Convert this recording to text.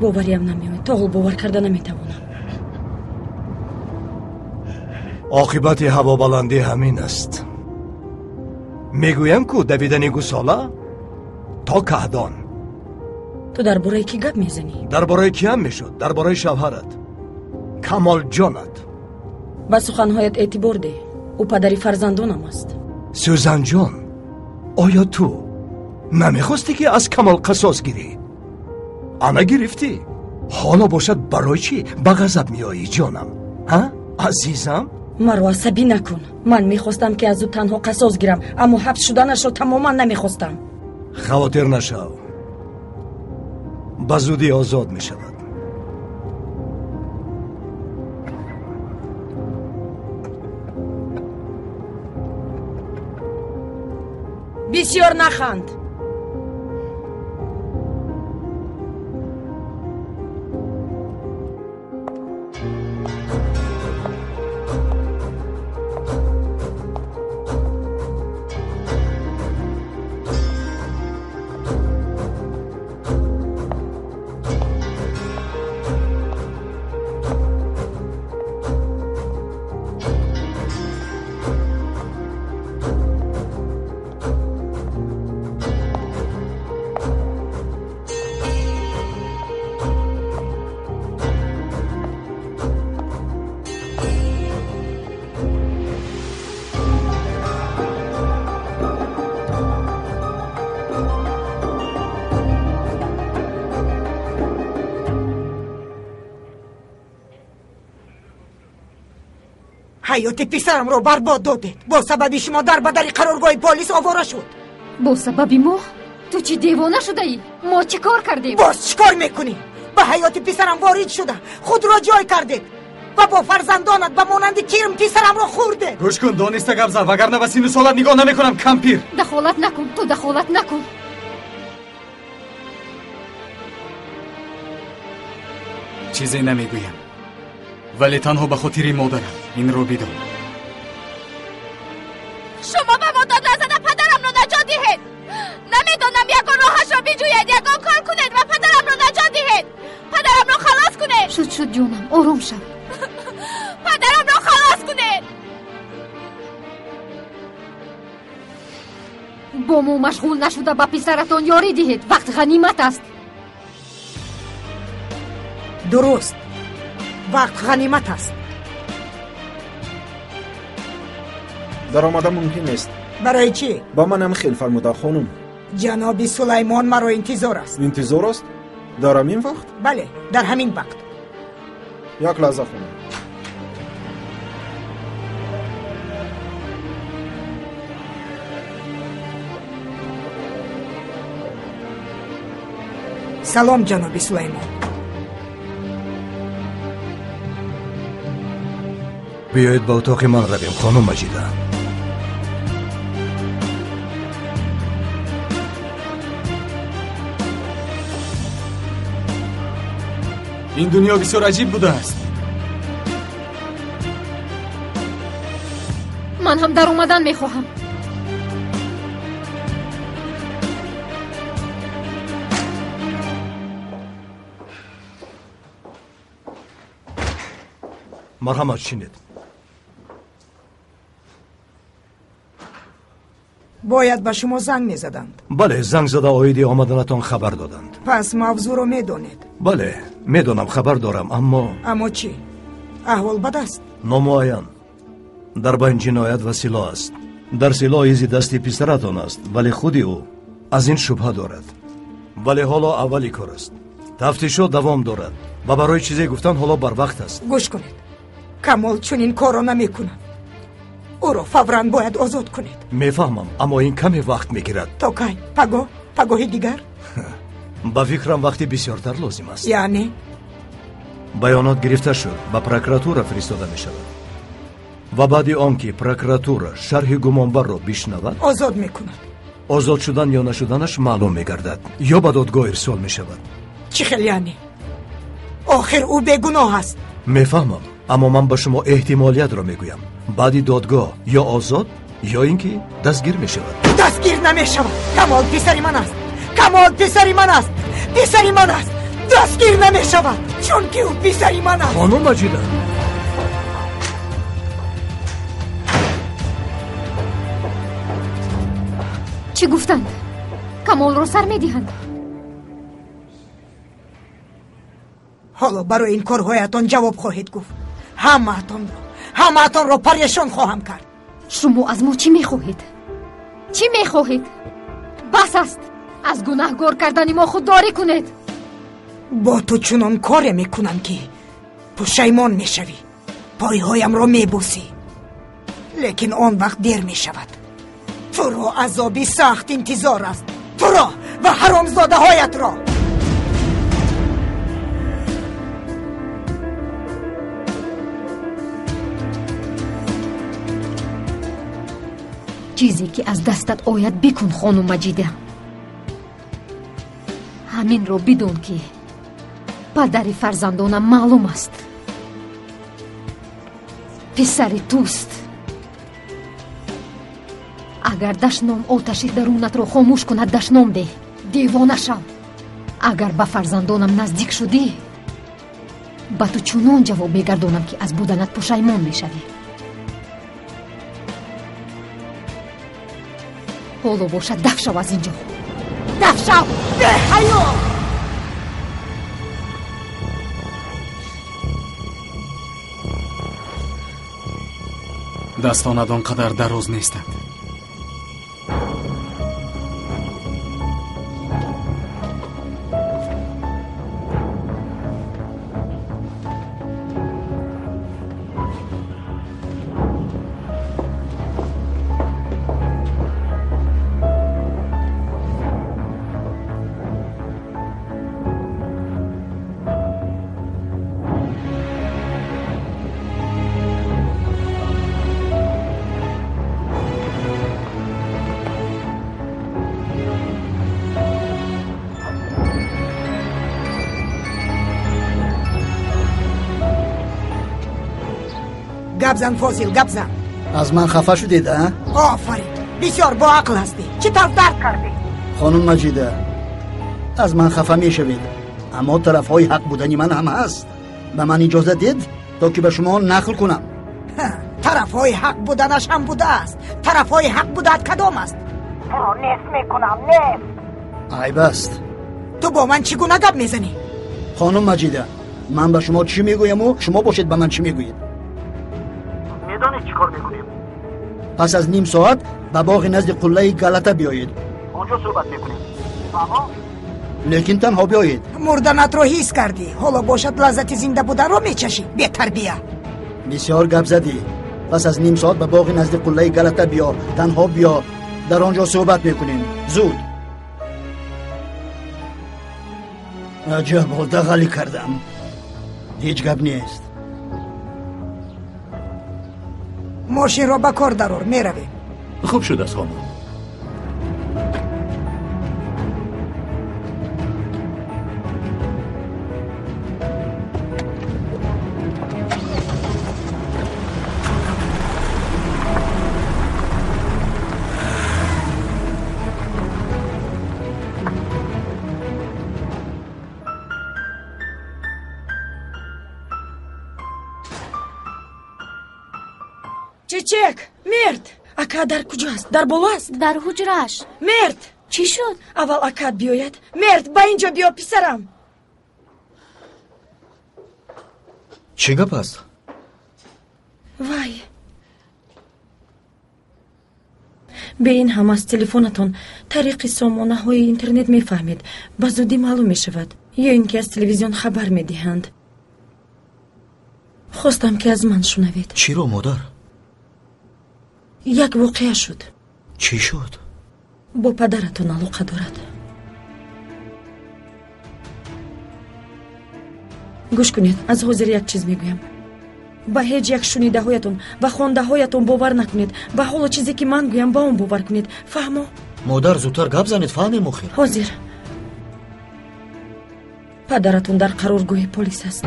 Бовариам намеояд, то ҳол бовар карда наметавонам. Оқибати ҳавобаландӣ ҳамин аст. Мегӯям ку давидани гусола то каҳдон. Ту дар бораи кӣ гап мезанӣ? Дар бораи киам мешуд? Дар бораи шавҳарат, Камолҷонат. Ба суханҳоят эътибор деҳ. Ӯ падари фарзандонам аст. Сӯзанҷон, оё ту намехостӣ ки аз Камол қасос гирӣ? Ана гирифтӣ. Ҳоло бошад барои чӣ ба ғазаб меоӣ, ҷонам? Ҳа, азизам? Маро асабӣ накун. Ман мехостам ки аз ӯ танҳо қасос гирам, аммо ҳабс шуданашро тамоман намехостам. Хавотир нашав, ба зудӣ озод мешавад. Бисёр наханд. Ҳаёти писарамро барбод додед. Бо сабаби шумо дар бадари қароргоҳи полис овора шуд. Бо сабаби мо? Ту чӣ девона шудаӣ? Мо чӣ кор кардем? Боз чӣ кор мекунӣ? Ба ҳаёти писарам ворид шуда, худро ҷой кардед ва бо фарзандонат ба монанди кирм писарамро хӯрдед. Гӯш кун, дониста гап зан, вагарна ба синну солат нигоҳ намекунам, кампир. Дахолат накун, ту дахолат накун. Чизе намегӯям, вале танҳо ба хотири модарам инро бидон. Шумо ба мо дод назада падарамро наҷот диҳед. Намедонам, ягон роҳашро биҷӯед, ягон кор кунед ва падарамро наҷот диҳед. Падарамро халос кунед. Шуд, шуд, ҷонам, ором шав. Падарамро халос кунед. Бо мо машғул нашуда ба писаратон ёрӣ диҳед. Вақт ғанимат аст. Дуруст, вақт ғанимат аст. Даромада мумкин нест. Барои чӣ? Ба манам хел фармуда, хонум. Ҷаноби Сулаймон маро интизор аст. Интизор аст? Дар ҳамин вақт? Бале, дар ҳамин вақт. Як лаҳза, хонум. Салом, ҷаноби Сулаймон. Биёед ба утоқи ман равем, хонум Маҷида. Ин дунё бисёр аҷиб будааст. Ман ҳам даромадан мехоҳам. Марҳамат, шинед. Бояд ба шумо занг мезаданд. Бале, занг зада оиди омаданатон хабар доданд. Пас мавзӯъро медонед. Бале, медонам, хабар дорам, аммо Аммо чӣ? Аҳвол бад аст? Номуайян. Дар байн ҷиноят ва силоҳ аст. Дар силоҳ изи дасти писаратон аст, вале худи ӯ аз ин шубҳа дорад. Вале ҳоло аввали кор аст. Тафтишот давом дорад ва барои чизе гуфтан ҳоло барвақт аст. Гӯш кунед, Камол чунин корро намекунад. Ӯро фавран бояд озод кунед. Мефаҳмам, аммо ин каме вақт мегирад. То кай? Пагоҳ? Пагоҳи дигар? Ба фикрам, вақти бисёртар лозим аст. Яъне? Баёнот гирифта шуд, ба прокуратура фиристода мешавад. Ва баъди он ки прокуратура шарҳи гумонбарро бишнавад, озод мекунад. Озод шудан ё нашуданаш маълум мегардад, ё ба додгоҳ ирсол мешавад. Чӣ хел яъне? Охир ӯ бегуноҳ аст. Мефаҳмам, аммо ман ба шумо эҳтимолиятро мегӯям. Баъди додгоҳ ё озод, ё ин ки дастгир мешавад. Дастгир намешавад. Камол писари ман аст. Камол писари ман аст. Писари ман аст. Дастгир намешавад, чунки ӯ писари ман аст. Хонум Маҷида, чӣ гуфтанд? Камолро сар медиҳанд. Ҳоло барои ин корҳоятон ҷавоб хоҳед гуфт. Ҳамаатонро парешон хоҳам кард. Шумо аз мо чӣ мехоҳед? Чӣ мехоҳед? Бас аст. Аз гунаҳгор кардани мо худдорӣ кунед. Бо ту чунон коре мекунам, ки пушаймон мешавӣ, пойҳоямро мебӯсӣ. Лекин он вақт дер мешавад. Туро азоби сахт интизор аст. Туро ва ҳаромзодаҳоятро. Чизе ки аз дастат ояд бикун, хонум Маҷида. Ҳаминро бидон, ки падари фарзандонам маълум аст. Писари туст. Агар дашном оташи дарунатро хомӯш кунад, дашном деҳ, девона шав. Агар ба фарзандонам наздик шудӣ, ба ту чунон ҷавоб мегардонам, ки аз буданат пушаймон мешавӣ. Ҳоло бошад, даф шав аз ин ҷо. Даф шав! Беҳаё! Дастонат он қадар дароз нестанд. Гап зан, Фозил, гап зан. Аз ман хафа шудед, а? Офарин, бисёр боақл ҳастӣ. Чӣ тавр дарк кардӣ? Хонум Маҷида, аз ман хафа мешавед, аммо тарафҳои ҳақ будани ман ҳам ҳаст. Ба ман иҷоза дед, то ки ба шумо нақл кунам. Тарафҳои ҳақ буданаш ҳам будааст. Тарафҳои ҳақ будаат кадом аст? Туро нест мекунам, нест. Айб аст. Ту бо ман чӣ гуна гап мезанӣ? Хонум Маҷида, ман ба шумо чӣ мегӯяму шумо бошед ба ман чӣ мегӯед? Медонед чӣ кор мекунем? Пас аз ним соат ба боғи назди қуллаи Галата биёед. Онҷо суҳбат мекунем. Фаҳмо? Лекин танҳо биёед. Мурданатро ҳис кардӣ. Ҳоло бошад лаззати зинда буданро мечашӣ. Бетарбия. Бисёр гап задӣ. Пас аз ним соат ба боғи назди қуллаи Галата биё. Танҳо биё. Дар он ҷо суҳбат мекунем. Зуд. Аҷаб, дағалӣ кардам. Ҳеҷ гап нест. Мошинро ба кор дарор, меравем. Хуб шудааст, хонум. Чечек, Мерт, ака дар куҷоаст? Дар боло аст? Дар ҳуҷрааш. Мерт! Чӣ шуд? Аввал акат биёяд. Мерт, ба ин ҷо биё, писарам. Чӣ гап аст? Вай, бе ин ҳам аз телефонатон тариқи сомонаҳои интернет мефаҳмед. Ба зудӣ маълум мешавад. Ё ин ки аз телевизион хабар медиҳанд. Хостам, ки аз ман шунавед. Чиро, модар? Як воқеа шуд. Чӣ шуд? Бо падаратон алоқа дорад. Гӯш кунед, аз ҳозир як чиз мегӯям. Ба ҳеҷ як шунидаҳоятон ва хондаҳоятон бовар накунед. Ба ҳоло чизе ки ман гӯям, ба он бовар кунед. Фаҳмо? Модар, зудтар гап занед, фаҳмем охир. Ҳозир. Падаратон дар қароргоҳи полис аст.